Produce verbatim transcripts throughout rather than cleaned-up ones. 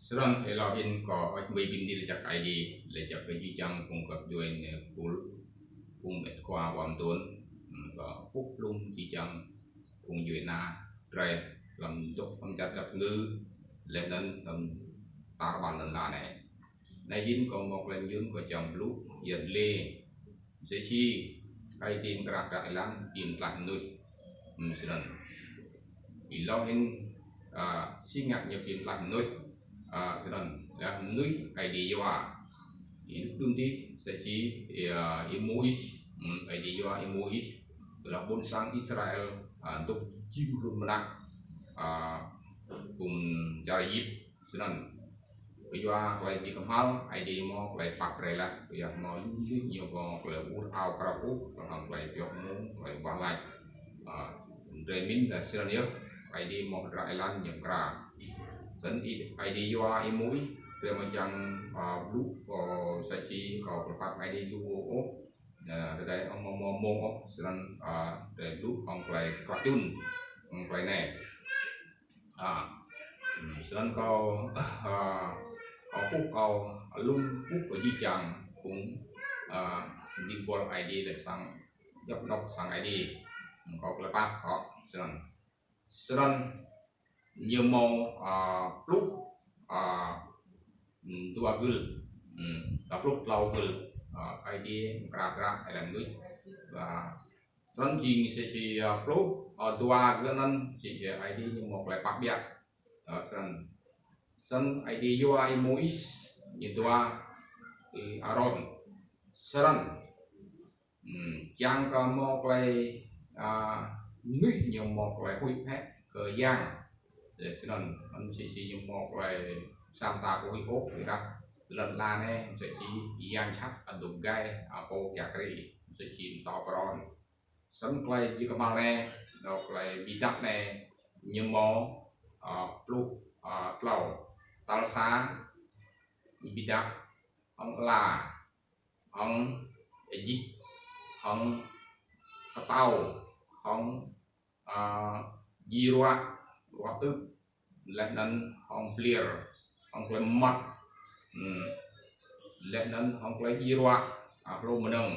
Snăn êlâo hĭn kâo ăt mĭn bi mni lač jăk Aê Diê, lač jăk kơ jih jang phung găp djuê ñu pul, phung mĭt khua ƀuôn tuôn, hmm, kơ pŭk plŭng jih jang phung djuê ana drei hlăm dôk hlăm čar găp ngư, leh anăn hlăm tar ƀar lăn ala anei. Anei hĭn kâo mâo klei myun kâo čiăng blŭ, yăl dliê, msĕ si Aê Diê mkra hdră êlan bi mtlaih mnuih. Hmm, snăn. Êlâo hĭn, ah, si ngă ñu bi mtlaih mnuih. Ah, snăn. Leh mnuih Aê Diê yua. Ênuk đưm dih, msĕ si, ah, Y-Môis. Hmm, Aê Diê yua Y-Môis. Leh ƀuôn sang Israel, ah, dôk jing hlŭn mnă, ah, ƀuôn čar Êjip. Snăn. Kyua klei bi kmhal, Aê Diê mâo klei pap brei leh, kyua mâo lu mnuih ñu mâo klei ur ao krao ôh, hŏng klei pioh mmông, klei wah lač. Ah, drei mĭn dah snăn yơh, Aê Diê mâo hdră êlan ñu mkra. Snăn Aê Diê yua Y-Môis, drei amâo čiăng, ah, blŭ, ah, msĕ si kâo klei pap Aê Diê lu ôh. Ah, drei amâo mâo mmông ôh, snăn, ah, drei blŭ hŏng klei klah čŭn, hŏng klei anei. Ah, hmm, snăn kâo, ah, kâo pŭk kâo, lŭm pŭk kâo jih jang phung, ah, dĭng buăl Aê Diê leh sang, djăp anôk sang Aê Diê. Kâo klei pap kâo, snăn. Snăn ñu mâo, ah, pluh, ah, dua gưl, hmm, pluh tlâo gưl, ah, Aê Diê mkra hdră êlan mnuih. Ah, Snăn jing msĕ si, ah, pluh, ah, dua gơ̆ anăn, si, si Aê Diê ñu mâo klei pap ƀiă. Ah, snăn. Snăn Aê Diê yua Y-Môis, ñu dua, Y-Arôn. Snăn. Hmm, čiăng kơ mâo klei, ah, mnuih ñu mâo klei huĭ hĕ kơ yang. Snăn, anăn msĕ si ñu mâo klei sa mta kơ huĭ ôh, ƀiădah lăn ala anei, msĕ si yang jhat, adôk gai, ah, pô kiă kriê, msĕ si mtao Pharôn. Snăn klei bi kmhal anei, dôk klei bi êdah anei, ñu mâo, ah, pluh, ah, tlâo. Tal sa, bi êdah, hŏng ala, hŏng Êjip, hŏng ktâo, hŏng, ah, djiê ruă, ruă tưp, leh anăn hŏng bliêr, hŏng klei mmăt, hmm, leh anăn hŏng klei djiê ruă, ah, hlô mnơ̆ng,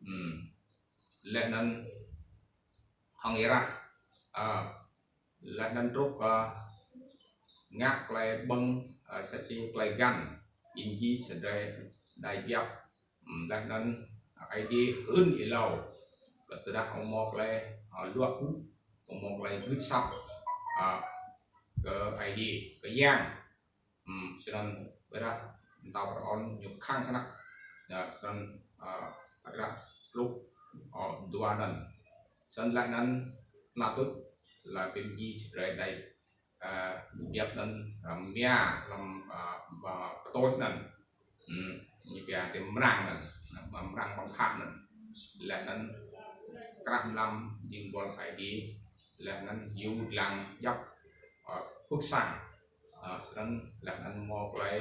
hmm, leh anăn hŏng êrah, ah, leh anăn truh kơ ngă klei ƀơ̆ng, ah, msĕ si klei găn, ênjê sa drei đai biăp, hmm, leh anăn Aê Diê hưn êlâo, kơ tơdah kâo mâo klei, ah, luă gŭ, kâo mâo klei gưt asăp, ah, kơ Aê Diê, kơ yang. Hmm, snăn ƀiădah mtao Pharôn ñu khăng snăk. Ya, snăn, ah, ƀiădah pluh, oh, dua anăn. Snăn leh anăn knhal tuč, leh bi mdjiê sa drei đai, ah, biăp anăn, ah, mia hlăm, ah, ba, ptôč anăn. Hmm, ñu pia ti mrang anăn, ah, mrang ƀăng khat anăn. Leh anăn krah mlam dĭng buăl Aê Diê, leh anăn hiu dlăng djăp, ah, pưk sang. Ah, snăn leh anăn mâo klei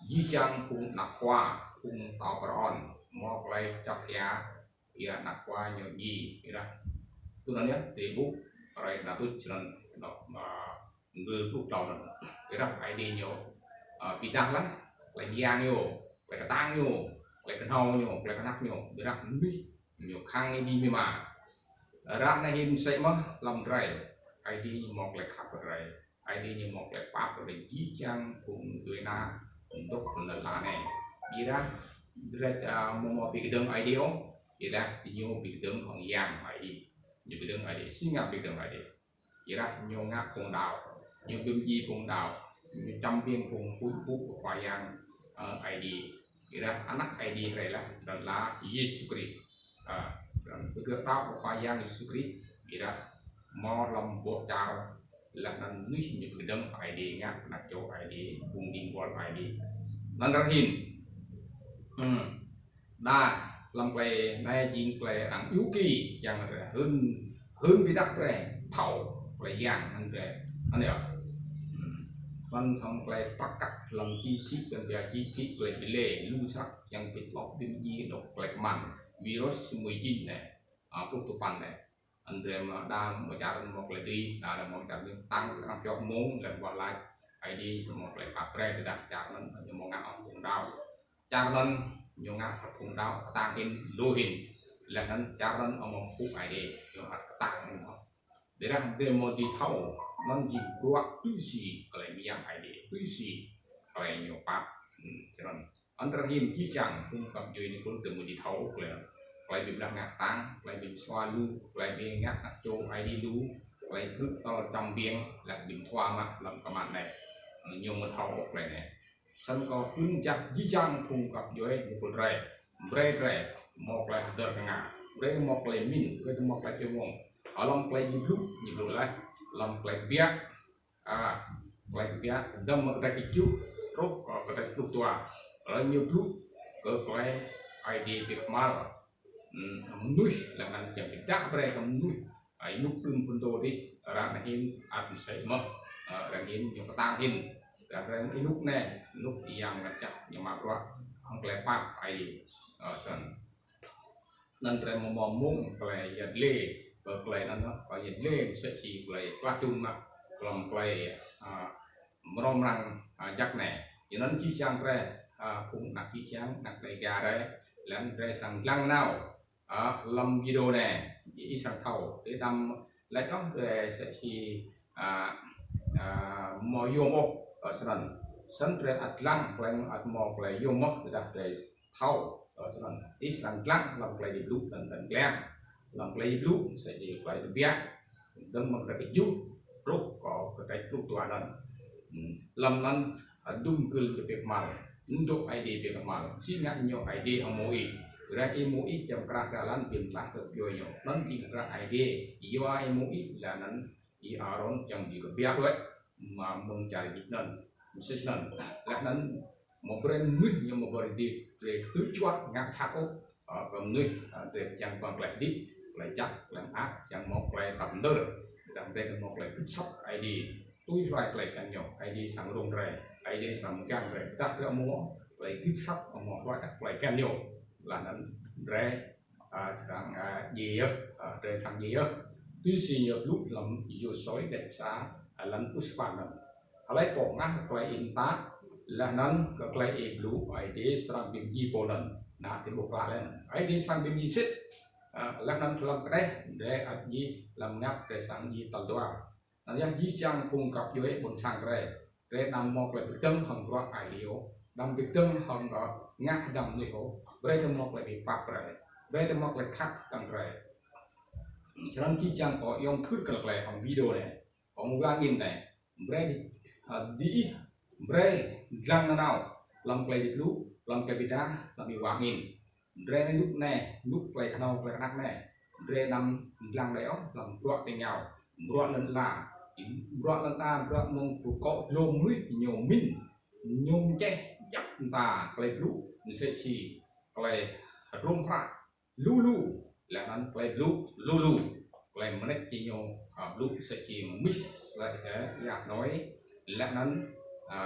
jih jang phung anak khua, phung mtao Pharôn, mâo klei čŏk hia, ya anak khua ñu djiê, ƀiădah. Tui anăn yơh, ti ƀuh, hruê knhal tuč snăn, dôk, ah, gưl pluh tlâo anăn. Ƀiădah Aê Diê ñu, ah, bi êdah leh, klei myang ñu, klei ktang ñu, klei knhâo ñu, klei knhăk ñu, ƀiădah mnuih ñu khăng êdi mima. Ară anei hĭn msĕ mơh hlăm drei, Aê Diê ñu mâo klei khăp kơ drei. Aê Diê ñu mâo klei pap kơ drei jih jang phung djuê ana dôk hlăm lăn ala anei. Ƀiădah drei, ah, amâo mâo bi kdơ̆ng Aê Diê ôh, ƀiădah ñu bi kdơ̆ng hŏng yang Aê Diê. Ñu bi kdơ̆ng Aê Diê, si ngă bi kdơ̆ng Aê Diê. Ƀiădah ñu ngă phung đăo, ñu bi mdjiê phung đăo, ñu čăm biêng phung huĭ mpŭ kơ Khua Yang, ơ, Aê Diê. Ƀiădah anak Aê Diê hriê leh, anăn lah Yêsu Krist. Ah, anăn kơ gơ̆ đăo kơ Khua Yang Yêsu Krist, ƀiădah mâo hlăm boh čar, leh anăn mnuih ñu bi kdơ̆ng Aê Diê, ngă anak čô Aê Diê, phung dĭng buăl Aê Diê. Anăn ară hĭn. Hmm. Đa, hlăm klei anei jing klei arăng yu ki, čiăng drei hưn, hưn bi êdah drei thâo klei yang anăn drei. Anăn yơh. Hmm. Anăn hlăm klei prăk kăk hlăm čih phĭ, čiăng pia čih phĭ klei bi lĕ, lu snăk čiăng bi tlŏk bi mdjiê dôk klei kman. Virus mười chín anei, ah, pluh dua păn anei. Anăn drei mâo đa mâo čar mâo klei dưi, đa mâo čar dưi tăng, tăng pioh mmông, leh wah lač. Aê Diê ñu mâo klei pap brei tơdah čar anăn ñu mâo ngă ôh phung đăo. Čar anăn ñu ngă phung đăo ktang hĭn, lu hĭn. Leh anăn čar anăn amâo mpŭ Aê Diê, ñu ăt ktang hĭn. Ƀiădah drei mâo dưi thâo, anăn jing bruă tui si klei myang Aê Diê, tui si klei ñu pap. Hmm, snăn. Anăn drei hĭn jih jang phung găp djuê ñu pul tơ mâo dưi thâo klei anăn. Klei bi blah ngă ktang, klei bi msua lu, klei bi ngă anak čô Aê Diê lu, klei krư̆ tơl čăm biêng, leh bi mthua mă hlăm kman anei. Ñu mâo thâo klei anei. Snăn kâo hưn jăk jih jang phung găp djuê ñu pul drei. Brei drei mâo klei hdơr knga. Brei mâo klei mĭn, brei mâo klei čŭmông. Hlăm klei ñu blŭ, ñu blŭ leh. Hlăm klei kbiă, a, klei kbiă, dăm mơ̆ng kdrêč kjuh truh kơ kdrêč pluh dua. Klei ñu blŭ kơ klei Aê Diê bi kmhal. Hmm, mnuih leh anăn čiăng bi dah brei kơ mnuih. Ai, ênuk plŭn phŭn dô dih, arăng hĭn ăt msĕ mơh, a, arăng hĭn ñu ktang hĭn. Arăng ênuk anei, ênuk Yang Mngăt Jăk ñu mă bruă, hŏng klei pap Aê Diê, a, snăn. Anăn drei mâo mâo mơ̆ng klei yăl dliê, kơ klei anăn, kơ yăl dliê msĕ si klei klah čŭn mă, hlăm klei, a, mrâo mrang, a, jăk anei. Yua anăn jih jang drei, a, phung anak jih jang, anak Dega drei, leh anăn drei srăng dlăng nanao, a, hlăm video anei, ih srăng thâo, ti dăm leh čoh drei msĕ si, a, a, mâo yuôm ôh, a, snăn. Snăn drei ăt dlăng, klei ăt mâo klei yuôm mơh, tơdah drei thâo, a, snăn. Ih srăng dlăng hlăm klei Aê Diê blŭ anăn, anăn dlăng. Hlăm klei Aê Diê blŭ, msĕ si klei kbiă, dơ̆ng mơ̆ng kdrêč kjuh truh kơ kdrêč pluh dua anăn. Hmm. Hlăm anăn, a, dŭm gưl bi kmhal. Mdŭ Aê Diê bi kmhal. Si ngă ñu Aê Diê hŏng Y-Môis. Brei Y-Môis čiăng krah kơ lăn bi mtlaih kơ kyua ñu. Anăn jing brei Aê Diê. Yua Y-Môis leh anăn Y-Arôn čiăng bi kbiă đuĕ. Mă mơ̆ng čar Êjip anăn. Msĕ snăn. Leh anăn mâo brei mnuih ñu mâo brei dih, drei tui čuă ngă jhat ôh, a, kơ mnuih, a, drei čiăng băng klei hdĭp, klei jăk, klei mơak, čiăng mâo klei tăp mđơr, čiăng drei mâo klei gưt asăp Aê Diê. Tui hluê klei bhiăn ñu, Aê Diê srăng rông drei, Aê Diê srăng mgang drei, tơdah drei mâo klei gưt asăp, mâo hluê klei bhiăn ñu. Leh anăn drei a, srăng, a, djiê yơh, a, drei srăng djiê yơh. Tui si ñu blŭ hlăm Yôsuê kdrêč sa, a, hlăm pluh sa anăn. Hlei pô hngah klei ih mtă, leh anăn kơ klei ih blŭ, Aê Diê srăng bi mdjiê pô anăn. Anăn ti ƀuh klă leh anăn. Aê Diê srăng bi mdjiê sĭt. A, leh anăn hlăm kđeh, drei ăt djiê, hlăm mngăt drei srăng djiê tal dua. Anăn yơh jih jang phung găp djuê ƀuôn sang drei. Drei đăm mâo klei bi kdơ̆ng hŏng bruă Aê Diê ôh. Đăm bi kdơ̆ng hŏng, ơ, ngă hdơ̆ng mnuih ôh. Brei drei mâo klei bi pap brei. Brei drei mâo klei khăp hdơ̆ng drei. Snăn jih jang kâo ayŏng khưr kơ klei hŏng video anei. Hŏng wah angĭn anei. Brei, ơ, diih. Brei dlăng nanao. Hlăm klei Aê Diê blŭ, hlăm klei bi êdah, hlăm wah angĭn. Drei ênuk anei, ênuk klei knhâo klei knhăk anei. Drei đăm dlăng đei ôh, hlăm bruă ti êngao. Bruă lăn ala. Bruă lăn ala, bruă mơ̆ng pô kŏ dlông mnuih ñu mĭn. Ñu mčeh jăk mta klei blŭ, msĕ si klei hdruôm hră lu lu. Leh anăn klei blŭ lu lu. Klei mnêč ti ñu, a, blŭ msĕ si mis, slei, ơ, yah noi. Leh anăn, a,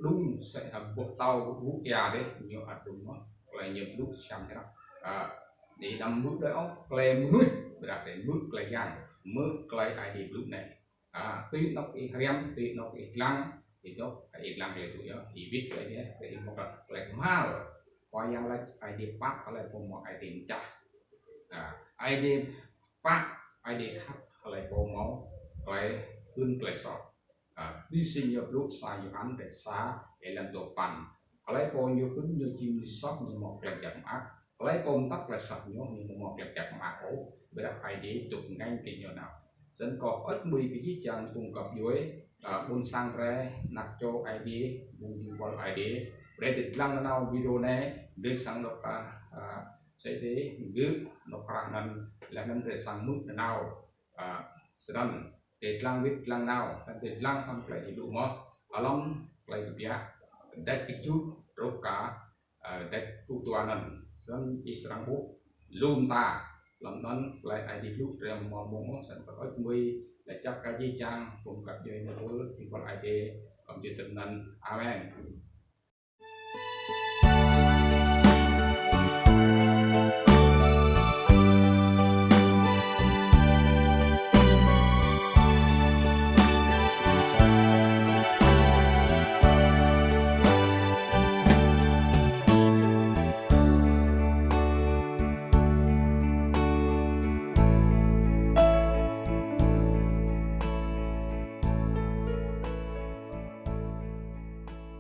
đŭng msĕ, a, boh tâo ƀuh ya dih, ñu ăt đŭng mơh. Klei ñu blŭ siam hră. A, drei đăm blŭ đei ôh, klei mnuih, ƀiădah drei blŭ klei Yang, mơ̆ng klei Aê Diê blŭ anei. A, tui anôk ih hriăm, tui anôk ih dlăng, ih dôk, ih dlăng klei blŭ yơh, ih wĭt klei anei, klei ih mâo klei kmhal. Khua Yang lač Aê Diê pap, hlei pô mâo Aê Diê mčah. A, Aê Diê pap, Aê Diê khăp, hlei pô mâo klei hưn klei soh. A, tui si ñu blŭ sa Yôhan kdrêč sa, êlan dua păn. Hlei pô ñu hưn ñu jing mnuih soh ñu mâo klei jăk mơak. Hlei pô mtă klei soh ñu, ñu amâo mâo klei jăk mơak ôh. Ƀiădah Aê Diê dôk ngêñ kơ ñu nao. Snăn kâo hơêč hmưi kơ jih jang phung găp djuê, a, ƀuôn sang drei, anak čô Aê Diê, phung dĭng buăl Aê Diê. Brei drei dlăng nanao video anei, drei srăng dôk, a, a, sĭt dih, gơ̆, dôk krah anăn, leh anăn drei srăng mŭt nanao. A, snăn, drei dlăng wĭt dlăng nao, leh anăn drei dlăng hŏng klei Aê Diê blŭ mơh. Hlăm klei kbiă, kdrêč kjuh, truh kơ, a, kdrêč pluh dua anăn. Snăn ih srăng ƀuh, lu mta, hlăm anăn klei Aê Diê blŭ drei amâo mâo mơ̆ng ôh, snăn kâo hơêč hmưi, lač jăk kơ jih jang, phung găp djuê ñu pul, dĭng buăl Aê Diê, kơ jih jang anăn. Amen.